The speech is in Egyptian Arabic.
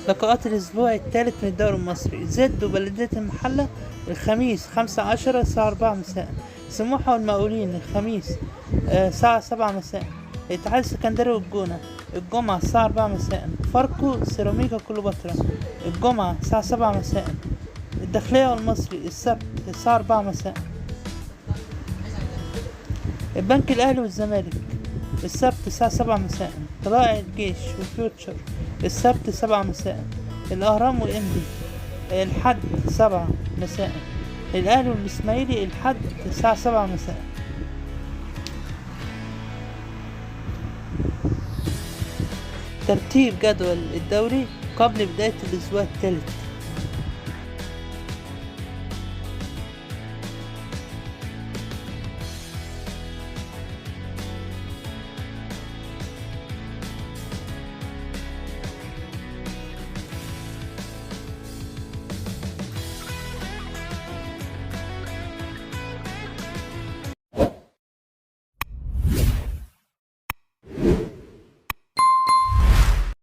لقاءات الأسبوع الثالث من الدوري المصري: زد وبلدية المحلة الخميس 15 الساعة 4 مساء، سموحة والمقاولين الخميس الساعة 7 مساء، الاتحاد السكندري والجونة الجمعة الساعة 4 مساء، فاركو سيراميكا كليوباترا الجمعة الساعة 7 مساء، الداخلية والمصري السبت الساعة 4 مساء، البنك الأهلي والزمالك السبت الساعة 7 مساء، طلائع الجيش وفيوتشر السبت 7 مساء، الأهرام وإنبي الحد 7 مساء، الأهلي والإسماعيلي الحد الساعة 7 مساء. ترتيب جدول الدوري قبل بداية الأسبوع الثالث.